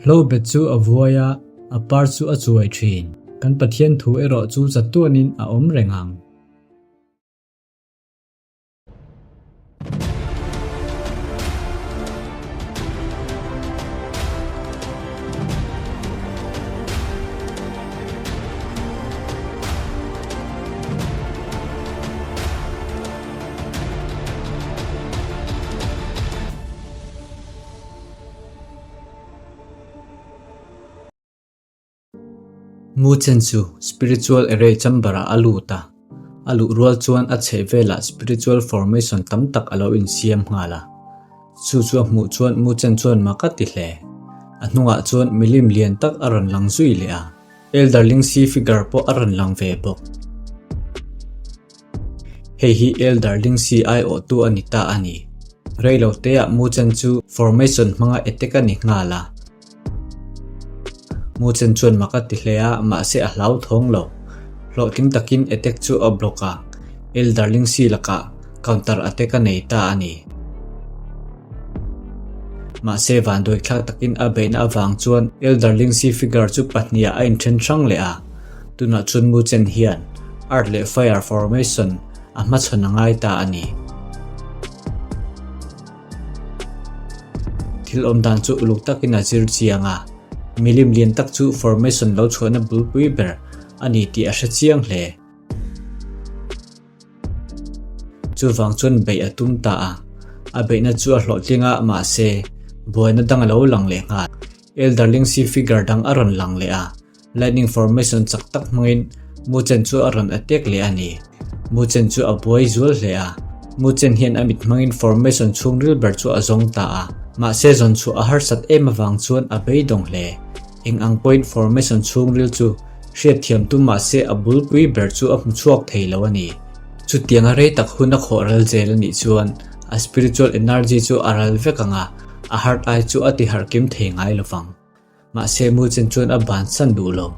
Hlobet chu a vuai a, a par chu a chuai thin. Kan Pathian thu erawh chu chatuanin a awm reng ang. Mu Chen chu Spiritual Array Chamber-ah a lut a, a luh rual chuan a chhehvelah spiritual formation tam tak a lo insiam nghal a. Chu chu a hmuh chuan Mu Chen chuan mak a ti hle. A hnungah chuan milim lian tak a rawn lang zui leh a, Elder Lingxi figure pawh a rawn lang ve bawk. Hei hi Elder Lingxi aiawhtu a ni ta a ni. Reiloteah Mu Chen chu formation hmanga attack a ni nghal a. Mu Chen chuan mak a ti hle a, mahse a hlauthawng lo. Hlawhtling takin attack chu a block a, Elder Lingxi lakah counter attack a nei ta a ni. Mahse vanduaithlak takin a beihna avang chuan Elder Lingxi figure chu pahniha a inthen hrang leh a. Tunah chuan Mu Chen hian Earth leh Fire formation a hmachhawn a ngai ta a ni. Thil awm dan chu uluk takin a zir chiang a, milim lian tak chu formation lo chhuahna bulpui ber a ni tih a hre chiang hle. Chuvang chuan beih a tum ta a, a beihna chu a hlawhtling a, mahse, buaina dang a lo lang leh nghal. Elder Lingxi figure dang a rawn lang leh a, Lightning formation chak tak hmangin Mu Chen chu a rawn attack leh a ni. Mu Chen chu a buai zual hle a, Mu Chen hian a mit hmangin formation chhungril ber chu a zawng ta a, mahse zawn chhuah a harsat em avang chuan a beidawng hle. Eng ang pawhin formation chhungril chu hriatthiam tum mahse a bulpui ber chu a hmu chhuak thei lo a ni. Chutianga rei tak hun a khawh ral zel a nih chuan a spiritual energy chu a ral vek ang a, a heart eye chu a tiharh kim thei ngai lovang. Mahse Mu Chen chuan a bansan duh lo.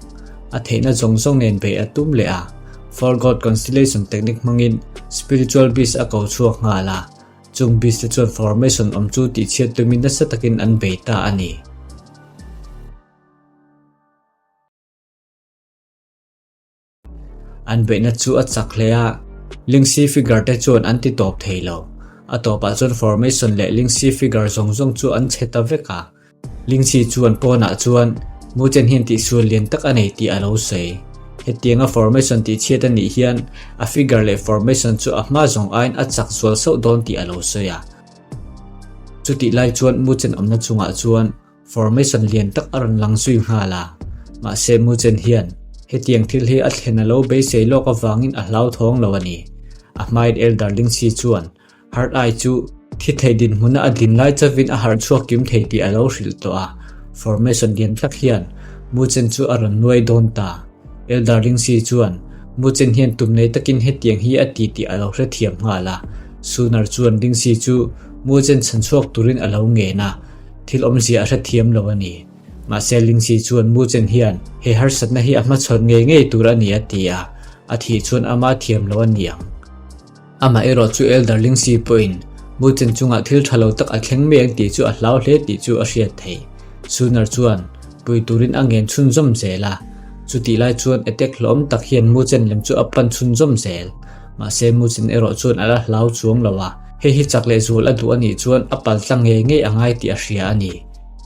A theihna zawng zawng nen beih a tum leh a, Four God Constellation technique hmangin Spiritual Beast a ko chhuak nghal a, chung beast te chuan formation awm chu tihchhiat tumin nasa takin an bei ta a ni. An beihna chu a chak hle a, Lingxi figure te chuan an ti tawp thei lo. A tawpah chuan formation leh Lingxi figure zawng zawng chu an chhe ta vek a. Lingxi chuan pawnah chuan Mu Chen hian tihsual lian tak a nei tih a lo sawi. Hetianga formation tihchhiat a nih hian a figure leh formation chu a hma zawng aiin a chak zual sauh dawn tih a lo sawi a. Chutih lai chuan Mu Chen awmna chungah chuan Formation lian tak a rawn lang zui nghal a, mahse Mu Chen hian hetiang thil hi a thlen a lo beisei lawk avangin a hlauthawng lo a ni. A hmain Elder Lingxi chuan Heart Eye chu thi thei dinhmuna a din lai chavin a harh chhuak kim thei tih a lo hrilh tawh a, formation lian tak hian Mu Chen chu a rawn nuai dawn ta. Elder Lingxi chuan Mu Chen hian tum nei takin hetiang hi a ti tih a lo hrethiam nghal a, Sunar chuan Lingxi chu Mu Chen chhanchhuak turin a lo ngen a, Thil awmzia a hrethiam lo a ni. Mahse Lingxi chuan Mu Chen hian he harsatna hi a hmachhawn ngei ngei tur a ni a ti a, a thih chuan ama thiam lo a ni ang. Amah erawh chu Elder Lingxi pawhin Mu Chen chungah thil tha lo tak a thleng mai ang tih chu a hlau hle tih chu a hriat theih. Sunar chuan pui turin a ngen chhunzawm zel a, chutih lai chuan attack hlawm tak hian Mu Chen lem chu a pan chhunzawm zel. Mahse Mu Chen erawh chuan a la hlau chuang lo a, hei hi chak leh zual a duh a nih chuan a pal tlang ngei ngei a ngai tih a hria a ni.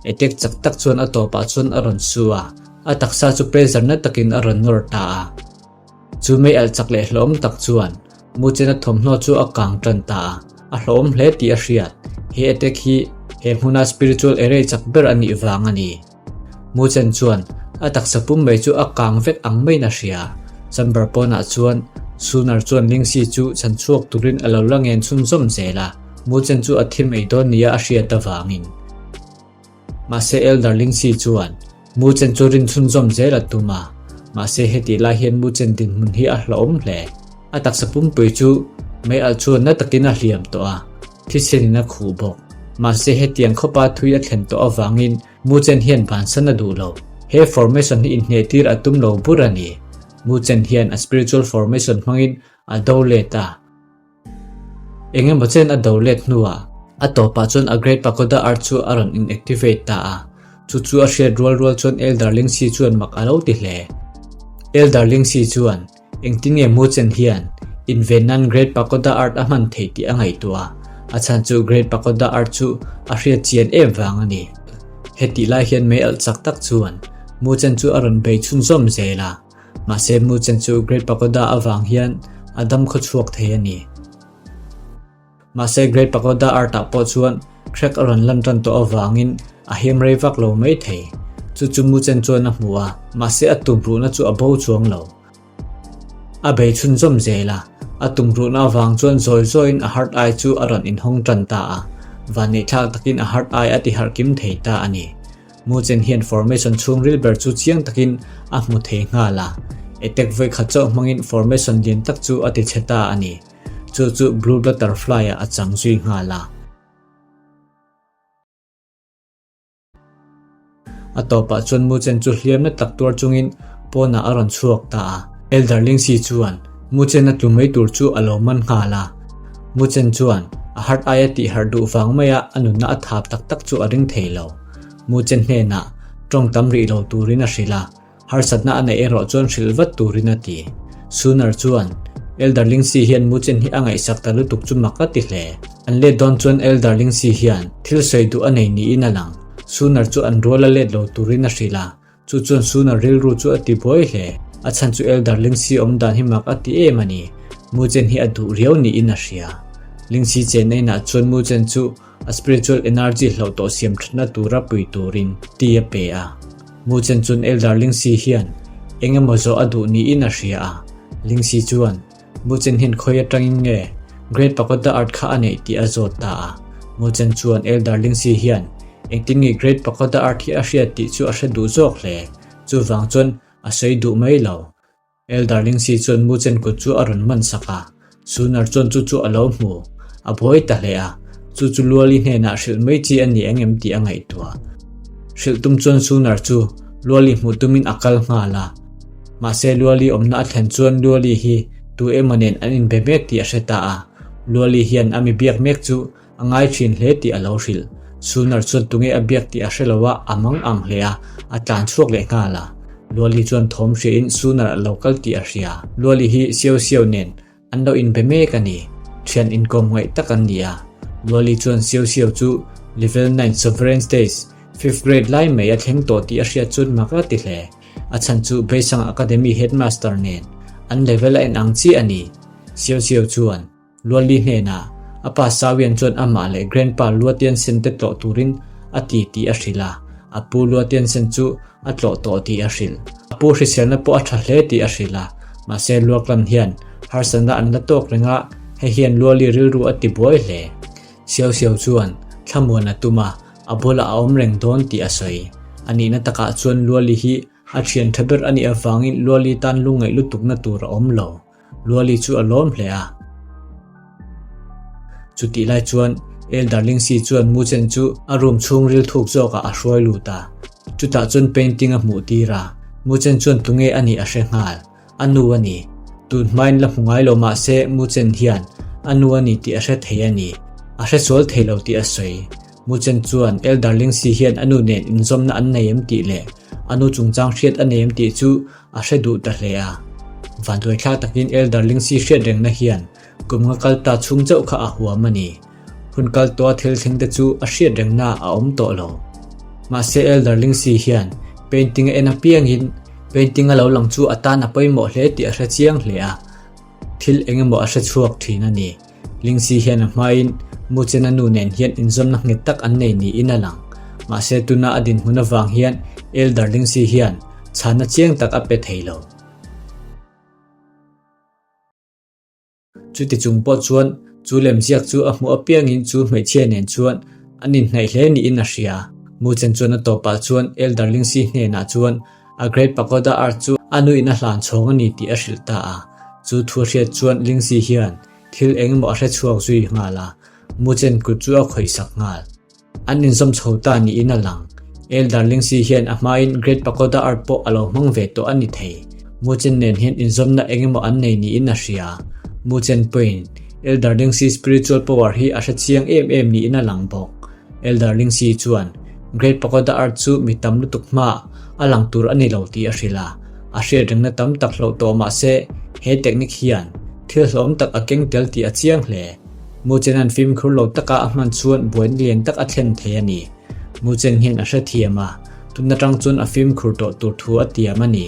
Attack chak tak chuan a tawpah chuan a rawn su a, a taksa chu pressure na takin a rawn nawr ta a. Chu mei alh chak leh hlawm tak chuan Mu Chen-a thawmhnaw chu a kang tan ta a, a hlawm hle tih a hriat. He attack hi he hmuna spiritual array chak ber a nih vang a ni. Mu Chen chuan a taksa pum mai chu a kang vek ang maiin a hria. Chamber pawnah chuan Sunar chuan Lingxi chu chhan chhuak turin a lo la ngen chhunzawm zel a, Mu Chen chu a thi mai dawn nia a hriat avangin. Mahse Elder Lingxi chuan Mu Chen chu rin chhunzawm zel a tum a, mahse hetih lai hian Mu Chen dinhmun hi a hlauhawm hle. A taksa pumpui chu mei alh chuan na takin a hliam tawh a, thisenin a khuh bawk. Mahse hetiang khawpa thui a thlen tawh avangin Mu Chen hian bansan a duh lo. He formation hi inhnehtir a tum lo bur a ni. Mu Chen hian a spiritual formation hmangin a do let a. Eng emaw chen a do let hnuah a tawpah chuan a Great Pagoda Art chu a rawn inactivate ta a. Chu chu a hriat rual rual chuan Elder Lingxi chuan mak a lo ti hle. Elder Lingxi chuan, Engtin nge Mu Chen hian inven nan Great Pagoda Art a hman theih tih a ngaihtuah a, a chhan chu Great Pagoda Art chu a hriat chian em vang a ni. Hetih lai hian mei alh chak tak chuan Mu Chen chu a rawn bei chhunzawm zel a, mahse Mu Chen chu Great Pagoda avang hian a dam khaw chhuak thei a ni. Mahse Great Pagoda Art-ah pawh chuan crack a rawn lan tan tawh avangin a him rei vak lo mai thei. Chu chu Mu Chen chuan a hmu a, mahse a tumruhna chu a bo chuang lo. A bei chhunzawm zel a, a tumruhna avang chuan zawi zawiin a heart eye chu a rawn inhawng tan ta a, vanneihthlak takin a heart eye a tiharh kim thei ta a ni. Mu Chen hian formation chhungril ber chu chiang takin a hmu thei nghal a, attack vawikhat chauh hmangin formation lian tak chu a tichhe ta a ni. Chu chu Blue Butterfly-ah a chang zui nghal a. A tawpah chuan Mu Chen chu hliamna tak tuar chungin pawnah a rawn chhuak ta a. Elder Lingxi chuan Mu Chen a tlu mai tur chu a lo man nghal a. Mu Chen chuan a heart aia tih harh duh vang maia a nunna a thap tak tak chu a ring thei lo. Mu Chen hnenah tawng tam rih lo turin a hrilh a. Harsatna a neih erawh chuan hrilh vat turin a ti. Sooner chuan, Elder Lingxi hian Muchen hi a ngaihsak ta lutuk chu mak a ti hle. An let dawn chuan Elder Lingxi hian thil sawi duh a nei niin a lang. Sooner chu an rual a let lo turin a hrilh a, chu chuan Sooner rilru chu a ti buai hle. A chhan chu Elder Lingxi awm dan hi mak a ti em a ni. Muchen hi a duh riau niin a hria. Lingxi chen einah chuan Muchen chu A spiritual energy hlauh tawh siam thatna tura pui turin ti a pe a. Mu Chen chuan Elder Lingxi hian eng emaw zawh a duh niin a hria a. Lingxi chuan Mu Chen hian khawi atangin nge Great Pagoda Art kha a neih tih a zawt ta a. Mu Chen chuan Elder Lingxi hian engtin nge Great Pagoda Art hi a hriat tih chu a hre duh zawk hle. Chuvang chuan a sawi duh mai lo. Elder Lingxi chuan Mu Chen kut chu a rawn man sak a, Sunar chuan chu chu a lo hmu. A buai ta hle a, chu chu Luali hnenah hrilh mai chi a ni eng em tih a ngaihtuah. Hrilh tum chuan Sunar chu Luali hmuh tumin a kal nghal a. Mahse Luali awmna a thlen chuan Luali hi tu emaw nen an inbe mek tih a hre ta a, Luali hian a mi biak mek chu A ngai thin hle tih a lo hrilh. Sunar chuan tunge a biak tih a hre lo a, a mang ang hle a, a tlan chhuak leh nghal a. Luali chuan thawm hriain Sunar a lo kal tih a hria. Luali hi Siau Siau nen an lo inbe mek a ni. Thian inkawm ngaih tak an ni a. Luali chuan Siau Siau chu Level 9 Sovereign Stage, Fifth Grade lai mai a thleng tawh tih a hriat chuan mak a ti hle. A chhan chu Beisang Academy Headmaster nen an level a inang chiah a ni. Siau Siau chuan Luali hnenah a pa Sawian chuan amah leh Grandpa Luatiansen te tlawh turin a ti tih a hrilh a, a pu Luatiansen chu a tlawh tawh tih a hrilh. A pu hriselna pawh a tha hle tih a hrilh a, mahse Luaklan hian harsatna an la tawk reng a, hei hian Luali rilru a ti buai hle. Siau Siau chuan thlamuan a tum a, a bulah a awm reng dawn tih a sawi. A nihna takah chuan Luali hi a thian tha ber a nih avangin Luali tan lungngaih lutukna tur a awm lo. Luali chu a lawm hle a. Chutih lai chuan Elder Lingxi chuan Mu Chen chu a room chhungril thuk zawkah a hruai lut a. Chutah chuan painting a hmuh tir a. Mu Chen chuan tunge a nih a hre nghal. A nu a ni. Tun hmain la hmu ngai lo mah se Mu Chen hian a nu a ni tih a hre thei a ni. A hre sual thei lo tih a sawi. Mu Chen chuan Elder Lingxi hian a nu nen inzawmna an nei em tih leh a nu chungchang hriat a nei em tih chu a hre duh ta hle a. Vanduaithlak takin Elder Lingxi hriat rengna hian kum nga kal ta chhung chauh kha a huam a ni. Hun kal tawha thil thleng te chu a hriat rengna a awm tawh lo. Mahse Elder Lingxi hian painting a en apiangin painting a lo lang chu a tan a pawimawh hle tih a hre chiang hle a, thil eng emaw a hre chhuak thin a ni. Lingxi hian a hmain Muchena nu nen hian inzawmna nghet tak an nei niin a lang. Mahse tuna a dinhmun avang hian Elder Lingxi hian chhanna chiang tak a pe thei lo. Chuti chung pawh chuan chu lemziak chu a hmuh apiangin chu hmeichhia nen chuan an inhnaih hle niin a hria. Muchen chuan a tawpah chuan Elder Lingxi hnenah chuan A Great Pagoda Art chu a nuin a hlan chhawng a ni tih a hrilh ta a. Chu thu hriat chuan Lingxi hian thil eng emaw a hre chhuak zui nghal a, Muchen kut chu a khawih sak nghal. An inzawm chho ta niin a lang. Elder Lingxi hian a hmain Great Pagoda Art pawh a lo hmang ve tawh a ni thei. Muchen nen hian inzawmna eng emaw an nei niin a hria. Muchen pawhin Elder Lingxi spiritual power hi a hre chiang em em niin a lang bawk. Elder Lingxi chuan. Great Pagoda Art chu mi tam lutuk hmaah a lang tur a ni lo tih a hrilh a. A hriat rengna tam tak hloh tawh mah se he technique hian thil hlawm tak a keng tel tih a chiang hle. Muchena'n fimkhur lo taka a hman chuan buaina lian tak a thlen thei a ni. Muchen hian a hrethiam a, tun atang chuan a fimkhur tawh tur thu a tiam a ni.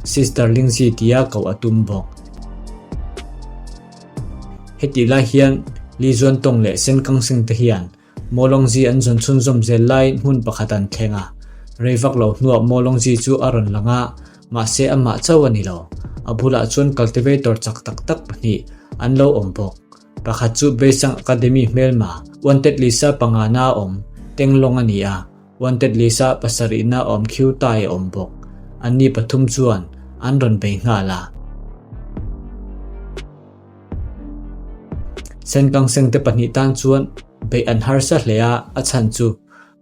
Sister Lingzi tia koh a tum bawk. Hetih lai hian Li Zuantawng leh Sen Kangsing te hian Mawlawngzi an zawn chhunzawm zel laiin hmun pakhat an thleng a. Rei vak lo hnuah Mawlawngzi chu a rawn lang a, mahse amah chauh a ni lo. A bulah chuan cultivator chak tak tak pahnih an lo awm bawk. Pakhat chu Beisang Academy hmelma Wanted Lisa pangana a awm Tenglong a ni a, Wanted Lisa pasarihna awm Khiu Tai a awm bawk. Anni pathum chuan an rawn bei nghal a. Senkang sengte pahnih tan chuan beih an harsa hle a, a chhan chu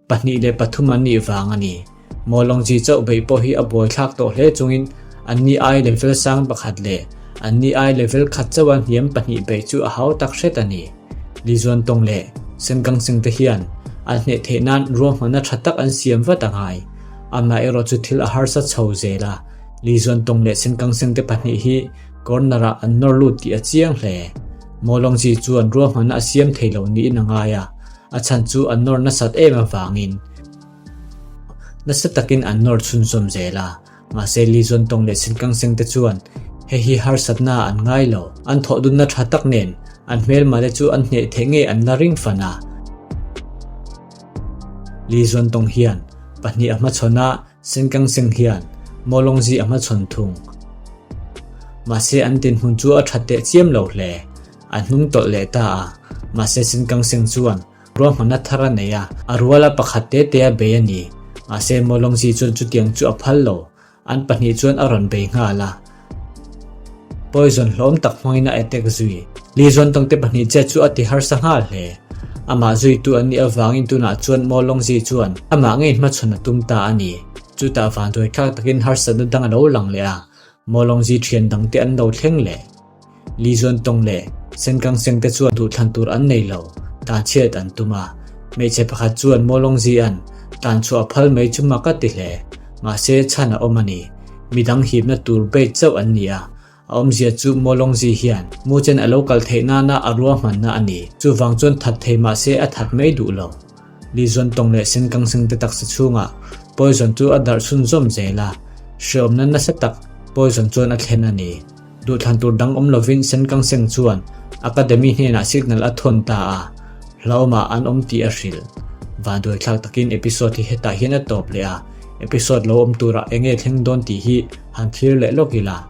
2 le 3 an nih vang a ni. Mawlawngzi chauh beih pawh hi a buaithlak tawh hle chungin anni ai level sang pakhat leh anni ai level khat chauha hniam pahnih beih chu a hau tak hret a ni. Lizuantawng leh Senkang sengte hian an hneh theih nan ruahmanna tha tak an siam vat a ngai. Amaherawh chu thil a harsa chho zel a, Lizuantawng leh Senkang sengte pahnih hi Corner ah an nawr lut tih a chiang hle. Mawlawngzi chuan ruahmanna a siam thei lo niin a ngai a, a chhan chu an nawr nasat em avangin nasa takin an nawr chhunzawm zel a. Mahse Li Zuantawng leh Sinkang Seng te chuan hei hi harsatna an ngai lo. An thawh dunna tha tak nen an hmelmah te chu an hneh theih ngei an la ring fan a. Li Zuantawng hian pahnih a hmachhawn a, Senkang Seng hian Mawlawngzi a hmachhawn thung. Mahse an dinhmun chu a that teh chiam lo hle. A hnung tawlh leh ta a. Mahse Senkang Seng chuan ruahmanna thar a nei a, a ruala pakhat te te a bei a ni. Mahse Mawlawngzi chuan chutiang chu a phal lo. An pahnih chuan a rawn bei nghal a. Poison hlawm tak hmangin a attack zui. Li Zuantawng te pahnih che chu a ti harsa nghal hle. Amah zuitu an nih avangin tunah chuan Mo Longzi chuan amah ngei hmachhawn a tum ta a ni. Chutah vanduai thlak takin harsatna dang a lo lang leh a, Mo Longzi thian dangte an lo thleng leh. Li Zuantawng leh Senkang Seng te chuan duhthlan tur an nei lo, tan chhiat an tum a. Hmeichhe pakhat chuan Mo Longzi-a'n tan chhuah a phal mai chu mak a ti hle. Mahse chhan a awm a ni. Midang hipna tur bait chauh an ni a, a awmzia chu Mawlawngzi hian Muchen a lo kal theih nana a ruahmanna a ni. Chuvang chuan that thei mah se a that mai duh lo. Li Zuantawng leh Senkang te taksa chhungah poison chu a darh chhunzawm zel a, hreawmna nasa tak poison chuan a thlen a ni. Duhthlan tur dang awm lovin Senkang Seng chuan Academy hnenah signal a thawn ta a, hlauhawmah an awm tih a hrilh. Vanduaithlak takin episode hi hetah hian a tawp leh a, Episode lo awm turah eng nge thleng dawn tih hi han thlir leh lawk ila.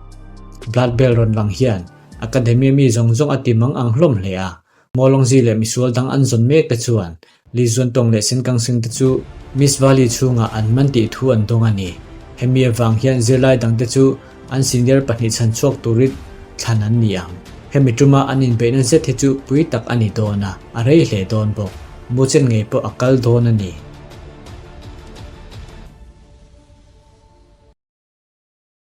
Blood Bell rawn lang hian Academia mi zawng zawng a ti mang ang hlawm hle a. Mawlawngzi leh misual dang an zawn mek te chuan Li Zuantawng leh Senkang Sing te chu Miss Valley chhungah an man tih thu an dawng a ni. Hemi avang hian zirlai dang te chu an senior pahnih chhan chhuak turin thlan an ni ang. Hemi tuma an inbeihna zet hi chu pui tak a ni dawn a, a rei hle dawn bawk. Muchen ngei pawh a kal dawn a ni.